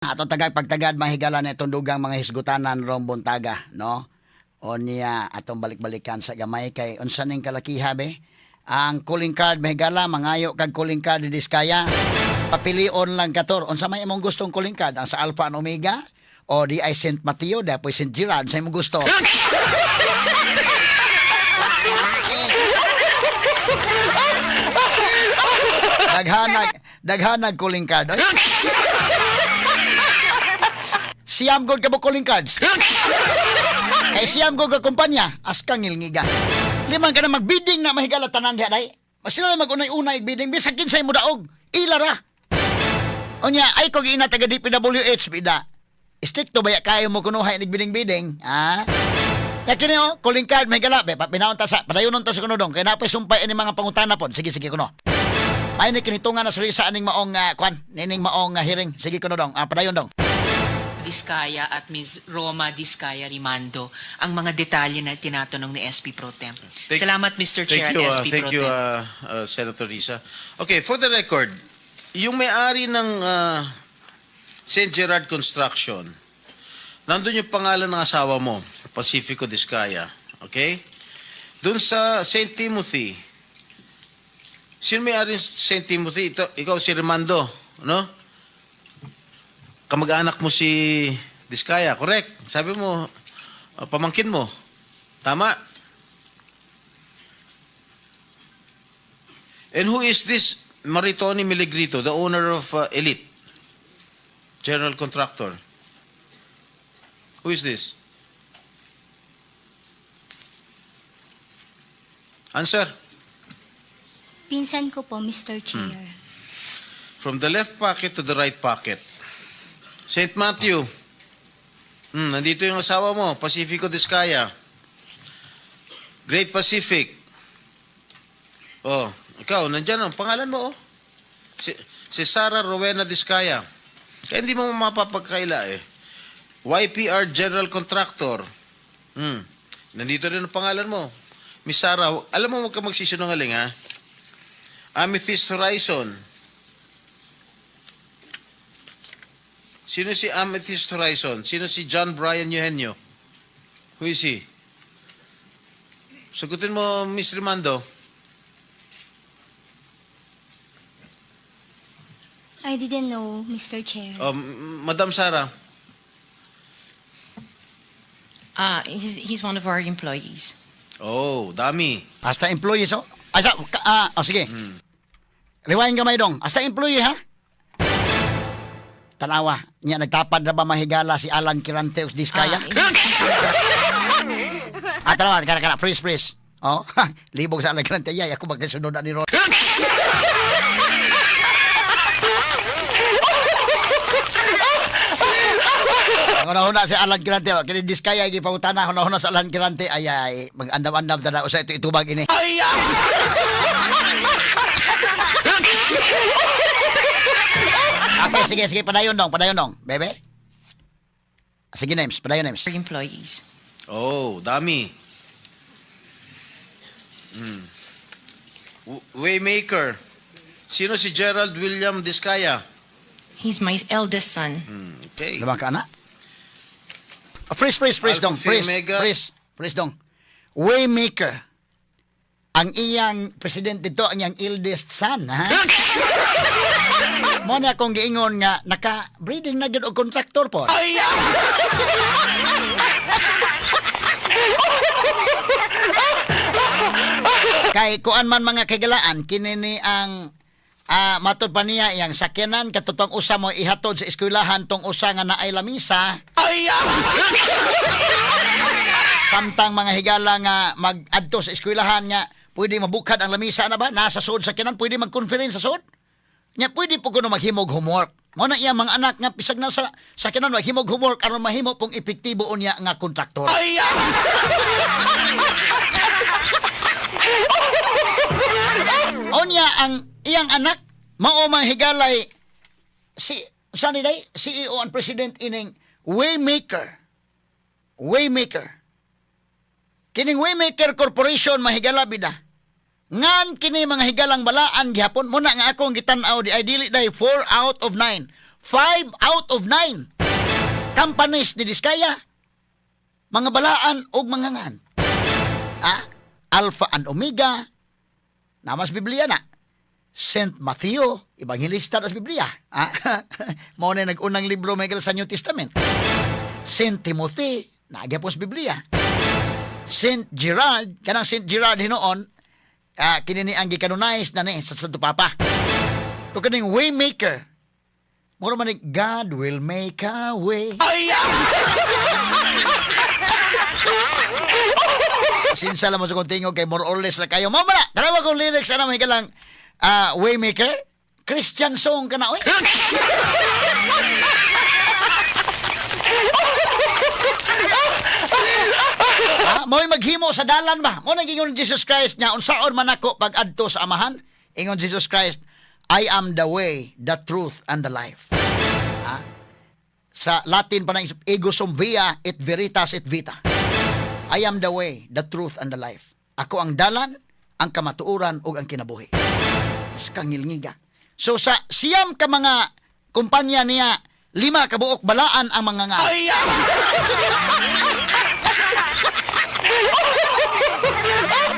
Ato tagag pagtagad, mahigala na itong dugang mga hisgutanan rong buntaga, no? O niya atong balik-balikan sa gamay kay unsa ning kalakiha be? Ang calling card, mahigala, mangayo kag calling card ni Diskaya. Papilion lang kator. Unsa may imong gustong calling card? Ang sa Alpha and Omega? O di ay St. Mateo, di ay St. Gerard, sa imong gusto? Daghanag, daghanag calling card. Oy. Siyam god ka mo calling cards. Kay siyam god ka kumpanya, askang ngilngiga. Limang ka na magbidding na mahigala tanan diha day. Sila na mag-unay-unay bidding bisag kinsay mo daog. Ila ra. Unya ay kog ina taga DPWH bida. Stricto ba ya kayo mo kunuhay nig bidding-bidding, ha? Ya kini oh, calling card mahigala be, pinaon ta sa padayonon ta sa kuno dong kay napay sumpay ini mga pangutana pod. Sige, sige kuno. Ay ni kinitungan na sa aning maong kwan, nining maong hearing. Sige kuno dong, padayon dong. Diskaya at Ms. Roma Diskaya Rimando ang mga detalye na tinatanong ni SP Pro Tem. Salamat, Mr. Chair Thank you, at SP thank Pro you, Tem. Senator Risa. Okay, for the record, yung may-ari ng St. Gerard Construction, nandun yung pangalan ng asawa mo, Pacifico Diskaya. Okay? Doon sa St. Timothy, sino may-ari ng St. Timothy? Ito, ikaw si Rimando, no? Kamag-anak mo si Diskaya, correct? Sabi mo, pamangkin mo. Tama? And who is this Maritoni Miligrito, the owner of Elite General Contractor? Who is this? Answer. Pinsan ko po, Mr. Chair. From the left pocket to the right pocket. St. Matthew. Nandito yung asawa mo, Pacifico Diskaya. Great Pacific. Oh, ikaw, nandyan ang pangalan mo, oh. Si Sarah Rowena Diskaya. Kaya hindi mo mapapagkaila eh. YPR General Contractor. Nandito rin ang pangalan mo. Miss Sarah, alam mo huwag ka magsisinungaling ha. Amethyst Horizon. Sino si Amethyst Horizon? Sino si John Brian Eugenio? Who is he? Sagutin mo, Miss Rimando. I didn't know, Mr. Chair. Oh, Madam Sara. Ah, he's one of our employees. Oh, dami. Hasta employee so. Asa oh, sige. Rewind gamay dong. Hasta employee ha. Tanawa, niya nagtapad na ba mahigala si Alan Kirante og Diskaya? Ah, Ah, tanawa, kana kana, freeze, freeze. Oh, libog sa Alan Kirante. Yay, ako magkasunod na ni Ron. Huna-huna si Alan Kirante. Oh. Kini Diskaya gipangutana huna-huna sa Alan Kirante. Ay ay, mag-andam-andam ta na usa ito itubag ini. Okay, sige, sige, padayon dong, padayon dong. Bebe? Sige, names, padayon names. our employees. Oh, dami. Waymaker. Sino si Gerald William Diskaya? He's my eldest son. Okay. Lumang ka na? Ah, freeze, freeze, freeze Alpha dong. Freeze, Omega. freeze, freeze dong. Waymaker. Ang iyang presidente dito, ang iyang eldest son, ha? Mo na akong giingon nga naka-breeding na gyud og contractor po. Kay kuan man mga kagalaan kini ni ang matod pa niya iyang sakyanan katutong usa mo ihatod sa eskwelahan tong usa nga naay lamisa. Samtang mga higala nga mag-adto sa eskwelahan nga pwede mabukad ang lamisa na ba nasa suod sa sakyanan, pwede mag-conference sa suod. Nya pwede po kuno maghimog homework. Mo na iya mga anak nga bisag na sa sakyanan maghimog homework aron mahimo pong epektibo unya nga kontraktor. Unya ang iyang anak mao mang higalay si sa ni day CEO and president ining Waymaker. Waymaker. Kining Waymaker Corporation mahigala bida. Ngan kini mga higalang balaan gihapon mo na nga akong gitan-aw di ay dili day 4 out of 9. 5 out of 9 companies ni Diskaya, mga balaan og mga ngan. Ah, Alpha and Omega, namas Biblia na. Saint Matthew, Evangelista sa Biblia. Ah, mao na nag-unang libro may sa New Testament. Saint Timothy, nagya po sa Biblia. Saint Gerard, kanang Saint Gerard hinuon, kini ni ang gikanonize na ni sa Santo Papa. To kaning Waymaker. Mura man ni God will make a way. Sinsa lang mo sa kong tingog kay more or less na kayo. Mao man na, tanawa kong lyrics ana may galang Waymaker. Christian song ka na, oy. Ha? Mo'y maghimo sa dalan ba? Mo nang ingon Jesus Christ nga unsaon man ako pag-adto sa Amahan? Ingon Jesus Christ, "I am the way, the truth and the life." Ha? Sa Latin pa na, "Ego sum via et veritas et vita." I am the way, the truth and the life. Ako ang dalan, ang kamatuoran ug ang kinabuhi. Sa kangilngiga. So sa 9 ka mga kumpanya niya, 5 ka buok balaan ang mga nga.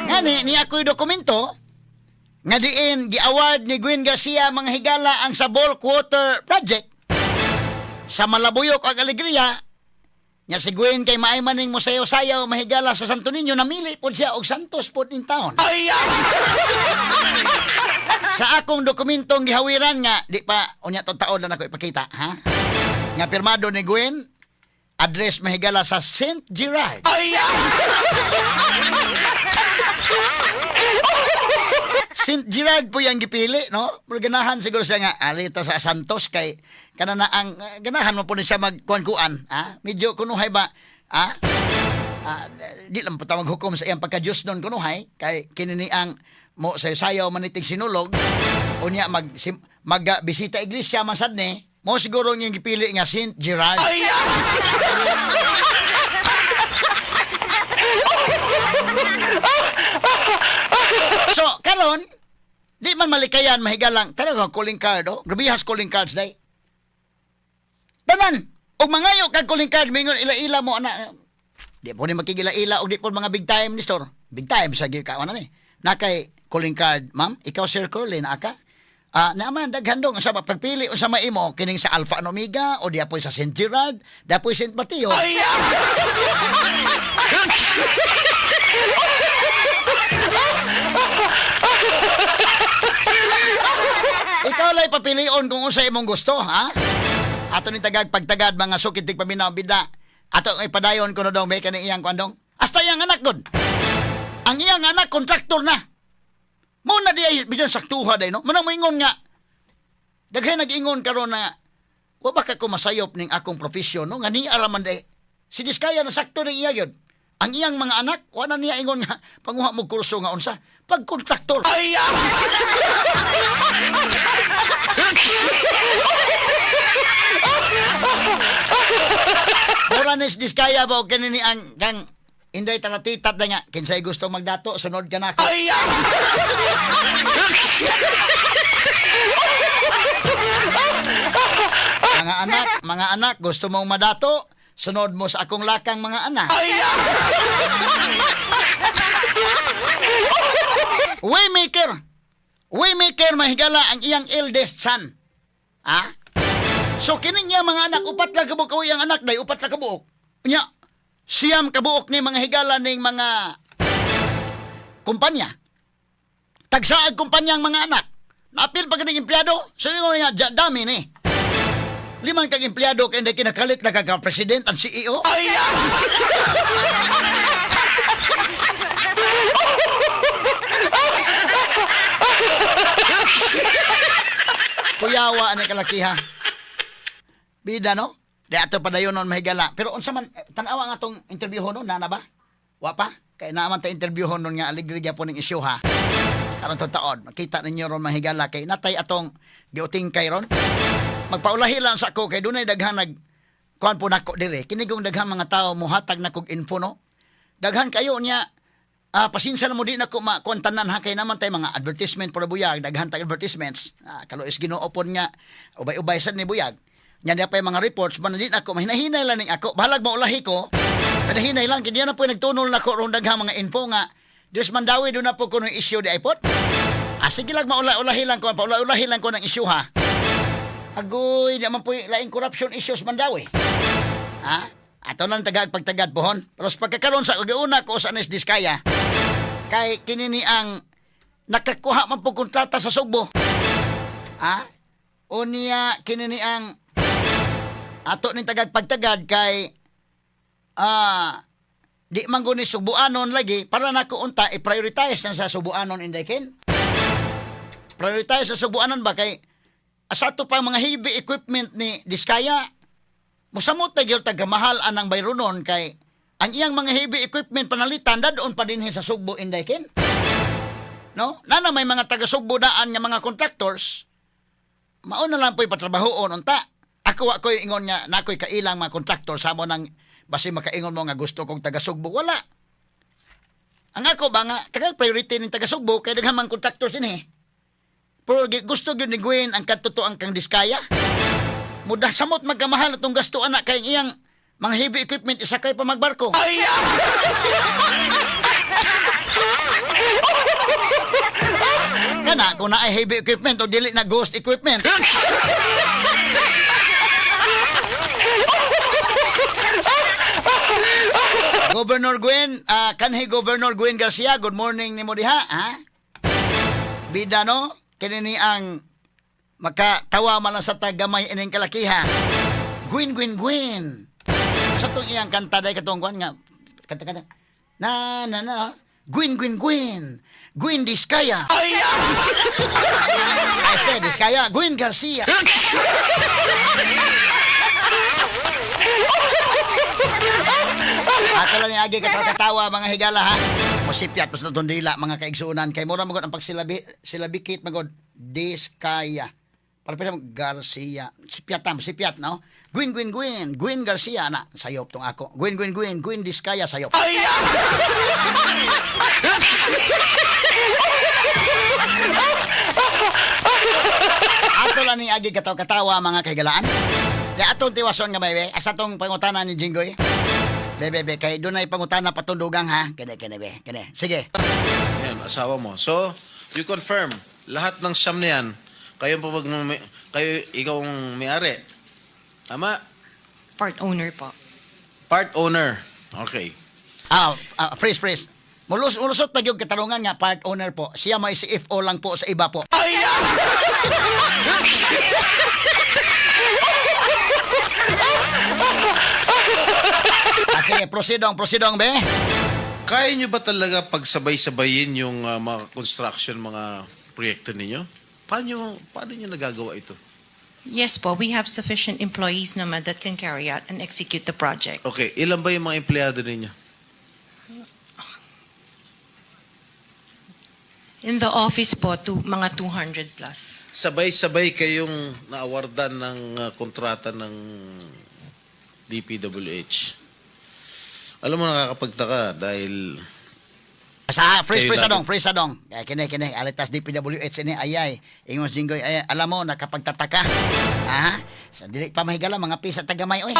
Ngani, niya ako'y dokumento nga diin gi-award ni Gwen Garcia, mga higala, ang sa Bulk Water Project sa Malabuyok ag Alegria. Nya si Gwen kay maay maning musayaw-sayaw, mahigala, sa Santo Niño, namili pod siya og Santos pod in town. Sa akong dokumentong gihawiran nga di pa unya to taon lang ako ipakita, ha, nga pirmado ni Gwen, address, mahigala, sa St. Gerard. St. Gerard po yung gipili, no? Pero ganahan siguro siya nga, alita sa Santos kay kana na ang ganahan mo po ni siya magkuan-kuan, ha? Medyo kunuhay ba, ha? Ah, di lang po ta maghukom sa iyang pagka-Diyos nun kunuhay, kay kinini ang mo sayo-sayaw manitig sinulog, unya mag, sim, mag bisita iglesia man sad ni, mo siguro yung gipili nga St. Gerard. So, karon di man malikayan, mahigalang, talaga calling card, oh. Grabihas calling cards, day. Tanan, og mangayo kag calling card, mingon ila-ila mo, ana. Di po ni makigila-ila, og di po mga big time ni store. Big time, sa ka, ano ni. Na kay calling card, ma'am, ikaw Sir Curly, na ka? Ah, naman daghan dong sa pagpili unsa maimo kining sa Alpha and Omega o diya po sa St. Gerard, diya po St. Mateo. Ikaw lay papilion kung unsa imong gusto, ha? Ato ni tagag pagtagad mga sukit tig paminaw bida. Ato ay padayon kuno dong may kani iyang kuan dong. Hasta iyang anak gud. Ang iyang anak kontraktor na. Mo na di ay bisan saktuha day, no. Manang moingon nga daghay nag-ingon karon na wa ba ka ko masayop ning akong profesyon, no, nga niya ra man day. Si Diskaya na sakto ning iya gyud. Ang iyang mga anak wa na niya ingon nga panguha mo kurso nga unsa pagkontraktor. Mura ni si Diskaya ba og kini ni ang kang Inday taratitat na nga kinsay gusto magdato sunod ka nako. Mga anak, mga anak, gusto mong madato, sunod mo sa akong lakang, mga anak. Waymaker. Waymaker, mahigala, ang iyang eldest son. Ha? So kini niya mga anak, upat lang kabuok ang iyang anak day, upat lang kabuok. Nya, 9 kabuok ni mga higala ning mga kumpanya. Tagsaag kumpanya ang mga anak. Naapil pa ganing empleyado, so ingon niya, dami ni. Limang kag empleyado kay hindi kinakalit na kag president ang CEO. Kuyawa ani kalakiha. Bida, no? Di ato padayon nun, mahigala. Pero unsa man tan-awa nga tong interview nun, nana ba? Wa pa? Kay naaman ta interview nun nga aligri gyapon ning isyu, ha. Karon to taon, makita ninyo ron, mahigala, kay natay atong giuting kay ron. Magpaulahi lang sa ako kay dunay daghan nag kuan po nako dire. Kini kung daghang mga tao mohatag na kog info, no. Daghan kayo niya. Ah, pasensya na mo, di na ko makuan tanan, ha, kay naman tay mga advertisement para buyag, daghan tag advertisements. Ah, kaluis Ginoo pon nga ubay-ubay sad ni buyag. Nya niya pa yung mga reports man din ako mahinahinay lang ning ako. Bahalag maulahi ko. Hinahinay lang kay diya na po nagtunol nako ron daghang mga info nga Diyos Mandawi do na po kuno issue di ay pot. Ah, sige lang maula-ulahi lang ko, paula-ulahi lang ko ng issue ha. Agoy, di man po laing corruption issues Mandawi. Ha? Ato lang tagag pagtagad pohon. Pero sa pagkakaroon sa una ko sa Anis Diskaya, kay kinini ang nakakuha man po kontrata sa Sugbo. Ha? O niya kinini ang ato ning tagag pagtagad kay di man guni Subuanon lagi para nako unta i-prioritize na sa Subuanon inday ken. Prioritize sa Subuanon ba kay asa ato pa mga heavy equipment ni Diskaya musamot na gyud tagamahal anang bayronon kay ang iyang mga heavy equipment panalitan dadon pa dinhi sa Sugbo inday ken. No? Nana may mga taga Sugbo daan nga mga contractors mao na lang po'y patrabahoon unta. Ako wa ko'y ingon nga nakoy kailang mga contractor sa mo nang basi makaingon mo nga gusto kong taga Sugbo wala. Ang ako ba nga taga priority ning taga Sugbo kay daghan man contractors dinhi. Pero gusto gyud ni Gwen ang katotoang kang Diskaya. Muda samot magkamahal atong gasto anak kay iyang mga heavy equipment isakay pa magbarko. Kana kung naay heavy equipment o dili na ghost equipment. Governor Gwen, kanhi Governor Gwen Garcia, good morning nimo diha, ha? Bida no, kini ni ang makatawa man lang sa tagamay ining kalakiha. Gwen, Gwen, Gwen. Sa tong iyang kanta day katong kuan nga kanta kanta. Na na na. Gwen, Gwen, Gwen. Gwen Diskaya. Ay, say, Diskaya. Gwen Garcia. Ato lang ni Agi katawa mga higala ha. Musipyat pas na dila mga kaigsunan kay mura magod ang pagsilabi silabikit magod Diskaya. Para pila Garcia. Sipyat tam, sipyat no. Gwen Gwen Gwen, Gwen Garcia na sayop tong ako. Gwen Gwen Gwen, Gwen Diskaya sayop. Ato lang ni Agi katawa-katawa mga kahigalaan. Di atong tiwason nga bebe, asa tong pangutana ni Jinggoy. Bebe, be, kay dunay pangutana patundugang ha. Kene, kene, be, kene. Sige. Yan, asawa mo. So, you confirm, lahat ng siyam na yan, kayo, ang kayo ikaw ang may-ari. Tama? Part owner po. Part owner. Okay. Freeze, freeze. Mulusot pa yung katanungan nga, part owner po. Siya may CFO lang po sa iba po. Sige, proceedong, proceedong, be. Kaya nyo ba talaga pagsabay-sabayin yung mga construction, mga proyekto ninyo? Paano nyo nagagawa ito? Yes po, we have sufficient employees naman that can carry out and execute the project. Okay, ilan ba yung mga empleyado ninyo? In the office po, to, mga 200 plus. Sabay-sabay kayong naawardan ng kontrata ng DPWH. Alam mo, nakakapagtaka dahil Sa freeze, Kayo freeze lagi. adong, freeze adong. Ay, kini kini alitas DPWH ini ayay. Ingon Jinggoy ay alam mo nakapagtataka. Ha? Sa dili pa mahigala mga pisa tagamay oy.